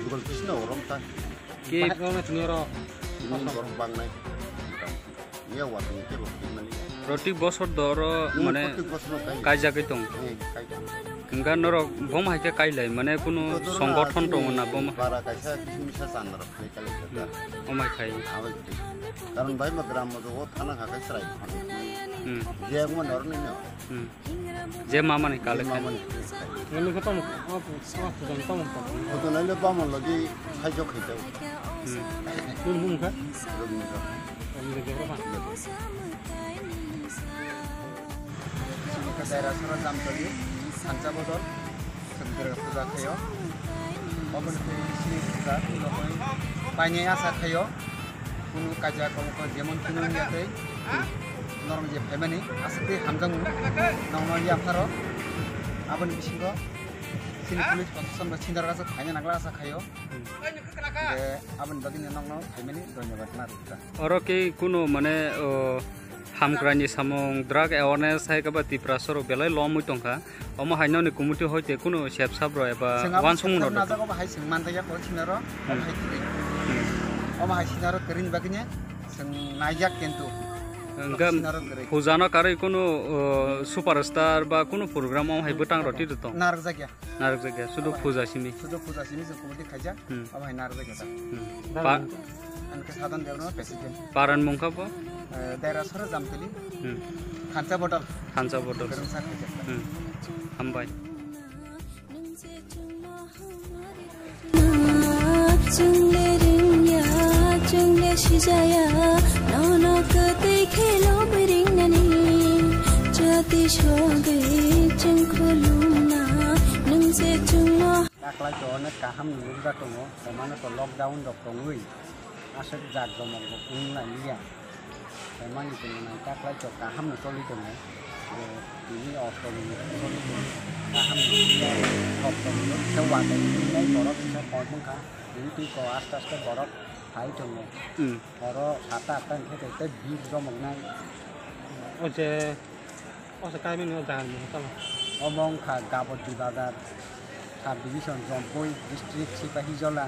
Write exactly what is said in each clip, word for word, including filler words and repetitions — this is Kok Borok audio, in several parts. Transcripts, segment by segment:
Gol kisno orom ta. Ke Bahai gol na tini oro. Ini borok bangnai. Iya, watwi ke borok tingmani. Protik bosor do oro Hmm, mane protik bosor kai. Kaijagwi tong. Eh, kai tong. Hingga norok bom hai khe kailai mane kunu Joto songgothon rok tongo na bom? Bara kaisa kisa misa chandra rok khai kali kha. Omai khai. Abai khai. Karon bai ma gram mo do thana kha kai srai. Hmm. Je mo nor ni no. Hmm. Je mama ni kale khai. Mama ni. Nang khe tamo, ah, ah, puja ni tamo tamo. Hoto nai le bamo logi khai jok khai jok. Hmm. Nini mung kha? Rubni jok. Rubni jok kha. Sini khe Daira Sora Jamtoli, Sancha Bodol, Sundra Puja khayo. Oboni khe sini puja, lokoi painai asa khayo. Kunu kaja kong kong jemon kunu ya tei. Norok je phaimani, asa tei hamjakmung. Nokno yapharo. Aboni bisingo sini police protection ba sindar gasa phaina nagla asa khayo. Je aboni bagwi nokno phaimani dhonyabad narwkha. Oro khe kunu mane, o, hamkrai ni samung, drug awareness hai khe ba Tiprasa rok belai lomwi tongkha. Omo hai noni committee hoite kunu sep sap rok eba Chwng abo wansukmung sep rok sap tong? Najak obo hai chwng manjak ya kok sinaro, Hmm. omo hai kwrwi. Hmm. Omo hai sinaro kwrwini bagwino chwng naijak kintu. Hwnkhe sinaro kwrwi. Puja no karwi kunu, o, superstar ba kunu program omo hai bwtang rok tito tong? Narwkjak ya. Narwkjak ya, sudu Omo hai. Puja simi. Sudu puja simi chwng committee khaijak. Hmm. Omo hai narwkjak ya. Hmm. Pa- Ang khe Sadhan Debbarma president. Paran mung kha bo? Eh, Daira Sora Jamtoli. Hmm. Thansa Bodol. Thansa Bodol. Kwrwngsa khaijak. Hmm. Hambai. Chwngle ringya, chwngle sijaya, nono kwtwi khe lob ringnani, jati sogwi chwng khulumna, nwng se chwngno. Taklai to onek kaham ni nukjak tongo, emano to lockdown rok tongwi aswk jak jomok bo wng lai liya. Emani tongwi nang taklai to kaham no choli tongo, je tini o tongwi choli tongo, kaham no choli tongo, kok tongwi se watwi nai borok kisa kok wngkha, tini twi ko aste aste borok phai tongo. Hmm. Oro sata atta ni khe tei bir jomok nai. O je O se kaimani o jaga ni mung tamo? Omo wngkha Gabodi Bazar, Sub Division Jompui, District Sipahijola,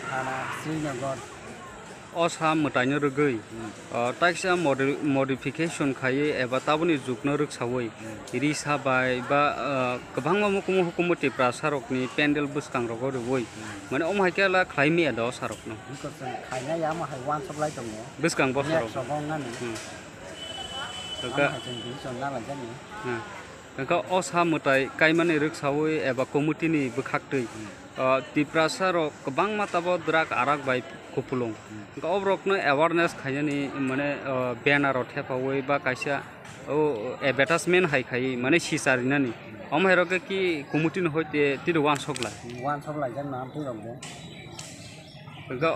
Thana Srinagar. O sa mwtaino rwgwi, Hmm. o, taisa modi-, modification khaiwi eba taboni jukno rwksawi, Hmm. risa bai ba, o, kwbangma mukumu hukumu Tiprasa rokni pendel bwskangrogo rwui, Hmm. mane omo hai khe la khlai maya da o sarokno. Bikor chwng khaina ya omo hai uansuk lai tongo. Bwskang bosorok. Next rogo wngnani. Hmm. Hwnkhe Ang hai chwng division na laijani. Hmm. Hwnkhe o sa mwtai kaimani rwksawi eba committee ni bwkhaktwi, Hmm. o, Tiprasa rok kwbangma tabo drug arak bai kupulung. Hmm. Hwnkhe o borokno awareness khainani mane, o, banner rok thepawi ba kaisa, o, advertisement hai khaiwi mane sicharinani. Omo hai rok khe ki committee ni hoite tini uansuk lai. Uansuk laijak na amtwi rok bo. Hwnkhe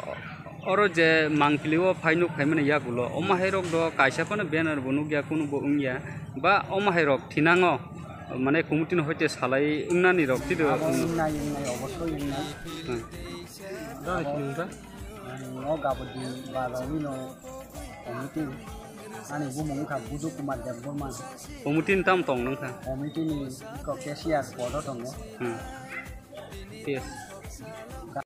oro je mangpili o phai nuk phaimani yagulo, omo hai rok do kaisa phano banner bo nukya, kunu bo wngya, ba omo hai rok thinango, mane committee ni hoite salai wngnani rok twido. Abo wngnai, wngnai, obosoi wngnai. Hmm. Dai Abo, khulumkha. Ang o Gabodi Bazar ni no committee, ani bumung wngkha Budu Kumar Debbarma. Committee ni tam tong nangkha? Committee ni iko cashier podo tongo. Hmm. Yes.